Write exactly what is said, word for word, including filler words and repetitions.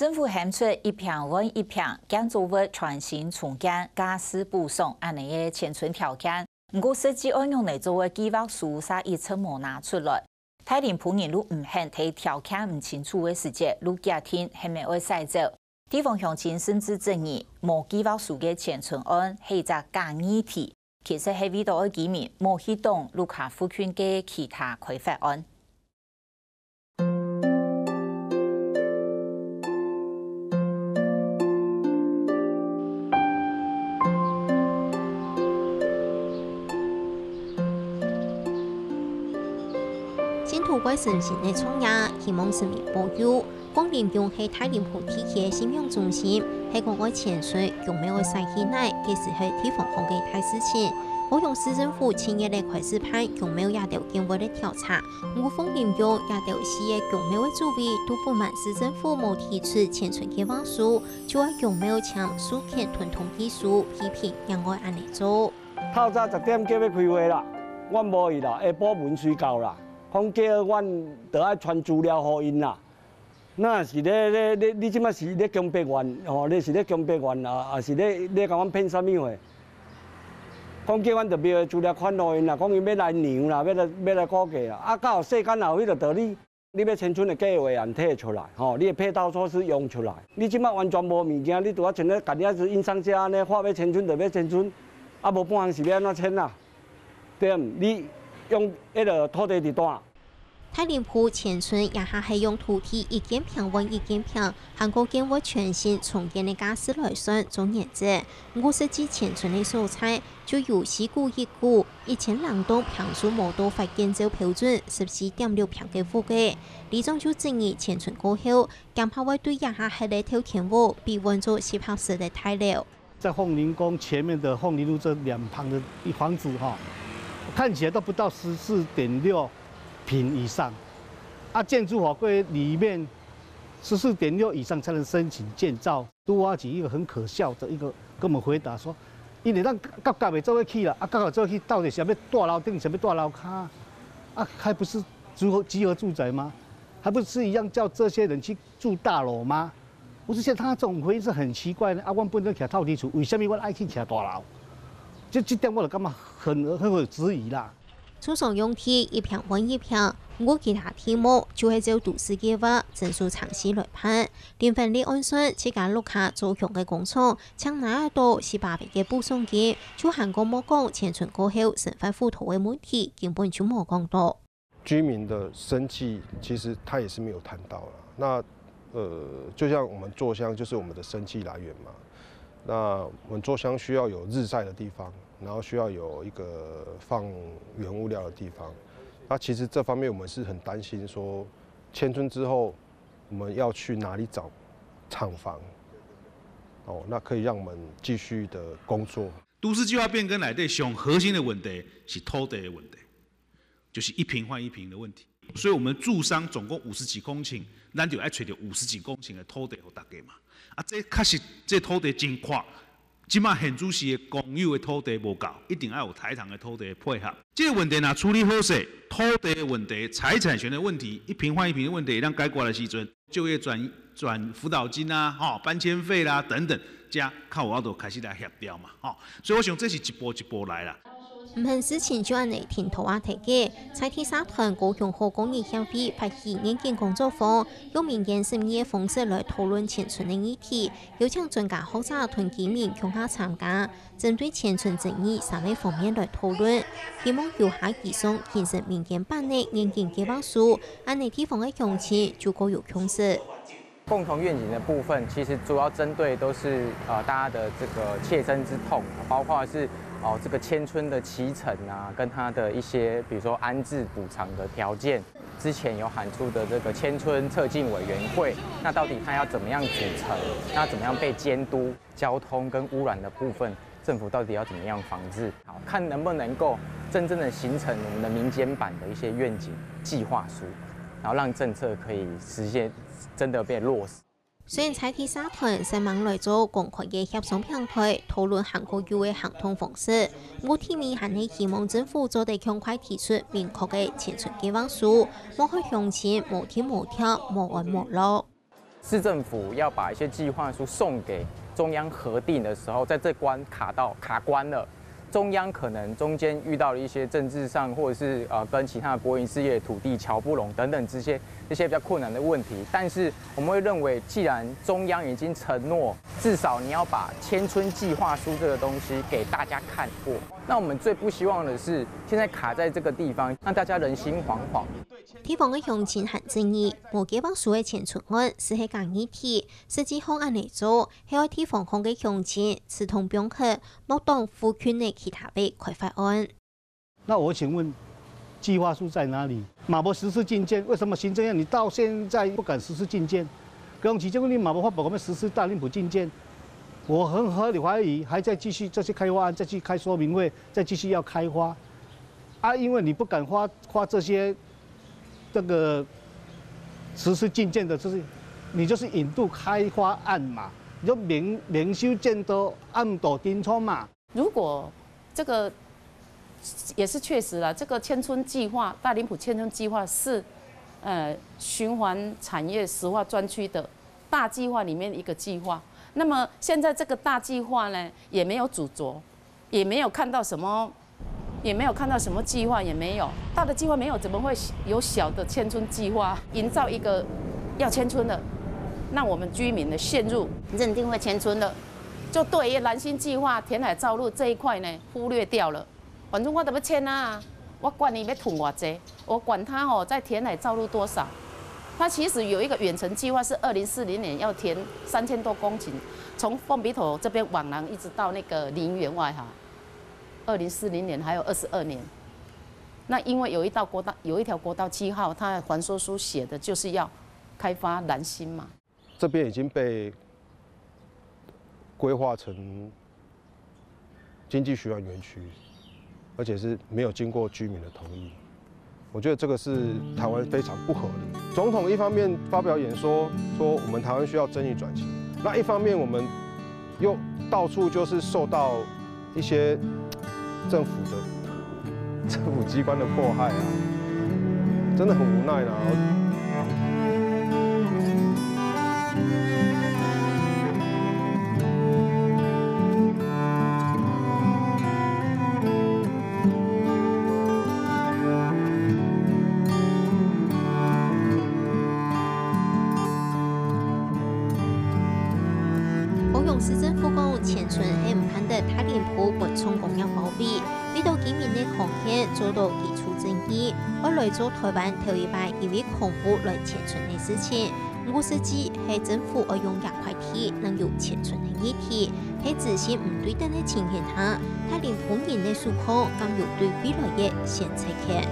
政府喊出一坪換一坪，建築物全新重建、價數補償恁呢个遷村條件，毋過實際愛仰般做个計畫書嗄一直無拿出來。大林埔人就毋肯在條件毋清楚个時節就決定係毋係愛徙走。地方鄉親甚至質疑，無計畫書个遷村案係一隻假議題，其實係為著愛居民無去動綠卡附近个其他開發案。 信徒過身心个創業，希望神明保佑。 鳳林宮係大林埔地區个信仰中心，係講愛遷村，宮廟愛徙去哪，該時係地方項个大事情。高雄市政府七月仔開始辦宮廟這兜建物个調查，毋過鳳林宮這兜細个宮廟个主委都不滿市政府無提出遷村計畫書，就愛宮廟簽授權同同意書，批評仰會恁呢做。透早十點就愛開會啦，阮無去啦，下晡晡睡覺啦，講叫阮就愛傳資料予𪜶啦。 若是咧，咧，咧，你這擺是咧強迫阮，吼，你是咧強迫阮啊，抑是咧，咧共阮騙啥物貨？講叫阮著廟的資料款落去啦，講𪜶欲來量啦，欲來，欲來估價啦。啊，到時間若有彼个道理，你欲遷村的計劃案提出來，吼，你的配套措施用出來。你這擺完全無物件，你拄仔像咧共你仔印上遮按呢，話欲遷村就欲遷村，啊，無半項是欲按怎遷啊？對毋？你用彼个土地佇佗？ 大林埔遷村這下係用土地一間坪換一間坪，還過建物全新重建个價數來算做原則。毋過實際遷村个所在，就有四股一股，一千零棟坪數無到法建造標準十四點六坪个屋仔。里長就質疑遷村過後，驚怕會對這下歇个透天屋，變換做集合式个大樓。 在鳳林宮前面的鳳林路這兩旁的房子哈，看起來都不到十四點六坪以上，啊，建築法規裡面十四點六以上才能申請建造。都挖起一個很可笑的一個，跟我們回答說，因為咱甲甲的做伙起啦，啊，甲甲做伙起到底是要大樓頂，是要大樓跤，啊，還不是集合，集合住宅嗎？還不是一樣叫這些人去住大樓嗎？ 我是覺得他這種回應是很奇怪的，啊，阮本身徛透天厝，為什麼阮愛去徛大樓？這，這點我就感覺很，很有質疑啦。厝上用地一坪換一坪，毋過其他地目就係照都市計畫，徵收程序來辦。林凡利按算，自家屋下做鄉个工廠，淨拿得到四百萬个補償金，就還過莫講遷村過後生活輔導个問題，根本就無講到。 居民的生計，其實他也是沒有談到了。那，呃，就像我們作鄉，就是我們的生計來源嘛。那我們作鄉需要有日曬的地方，然後需要有一個放原物料的地方。那其實這方面我們是很擔心說，遷村之後我們要去哪裡找廠房，哦，那可以讓我們繼續的工作。都市計畫變更內底上核心的問題是土地的問題。 就是一坪換一坪的問題。所以我們住商總共五十幾公頃，咱就愛找到五十幾公頃的土地予大家嘛。啊，這確實這土地真闊，這馬現主時的公有的土地無夠，一定愛有台糖的土地配合。這个問題若處理好勢，土地的問題、財產權的問題、一坪換一坪的問題，會當解決的時陣， 就業轉，轉輔導金啊，吼，搬遷費啦等等，這較有法度開始來協調嘛，吼。所以我想這是一步一步來啦。毋幸事情就恁呢停拖啊忒久，在地社團高雄好過日協會發起願景工作坊，用民間審議个方式來討論遷村个議題，邀請專家學者同居民共下參加。 針對遷村爭議三个方面來討論，希望由下而上形成民間版个願景計畫書，恁呢地方个鄉親就較有共識。共同願景的部分，其實主要針對都是，呃，大家的這個切身之痛，包括是，哦，這個遷村的期程啊，跟它的一些，比如說安置補償的條件。之前有喊出的這個遷村策進委員會，那到底它要怎麼樣組成？那怎麼樣被監督？ 交通跟污染的部分，政府到底要怎麼樣防治？好，看能不能夠真正的形成我們的民間版的一些願景計畫書，然後讓政策可以實現真的被落實。雖然在地社團煞猛來做公開个協商平台，討論還較有个行動方式，毋過地面還係希望政府做得趕快提出明確个遷村計畫書，莫害鄉親無地無店、無安無樂。市政府要把一些计划书送给中央核定的时候，在这关卡到卡关了。中央可能中间遇到了一些政治上，或者是呃跟其他的国营事业土地瞧不拢等等这些一些比较困难的问题。但是我们会认为，既然中央已经承诺，至少你要把迁村计划书这个东西给大家看过。那我们最不希望的是，现在卡在这个地方，让大家人心惶惶。地方个乡亲还质疑，无计划书个迁村案是客家议题，实际上恁呢做，係愛地方項个乡亲自動放棄，莫講附近个其他个开发案。那我请问，计划书在哪里？嘛无实施进见，为什么行政院你到现在不敢实施进见？讲市政府你嘛无法度讲要实施大林埔进见，我很合理怀疑，还在继续这些开发案，再去开说明会，再继续要开发。啊，因为你不敢花花这些这个实施进见的，就是你就是引渡开发案嘛，你就明明修建都暗斗丁冲嘛。如果这个也是确实啦，这个迁村计划，大林埔迁村计划是呃循环产业石化专区的大计划里面一个计划。那么现在这个大计划呢，也没有主轴，也没有看到什么，也没有看到什么计划，也没有大的计划没有，怎么会有小的迁村计划？营造一个要迁村的，让我们居民的陷入认定会迁村了，就对于兰心计划填海造陆这一块呢忽略掉了。反正我都要迁啊，我管你要囤偌济，我管他哦，在填海造陆多少。他其实有一个远程计划，是二零四零年要填三千多公顷，从凤鼻头这边往南一直到那个林园外哈。二零四零年还有二十二年，那因为有一道国道，有一条国道七号，它的还说书写的就是要开发兰心嘛。这边已经被规划成经济循环园区，而且是没有经过居民的同意。我觉得这个是台湾非常不合理。总统一方面发表演说，说我们台湾需要正义转型，那一方面我们又到处就是受到一些政府的政府机关的迫害啊，真的很无奈啦。高雄市政府讲，迁村係毋盼得大林埔分重工業包围，為到居民个康健做到基礎正義，愛來做台灣頭一擺因為恐怖來遷村个事情。毋過實際係政府愛用這塊地，能有遷村个議題，係資訊毋對等个情形下，大林埔人个思考敢有對未來个選擇權？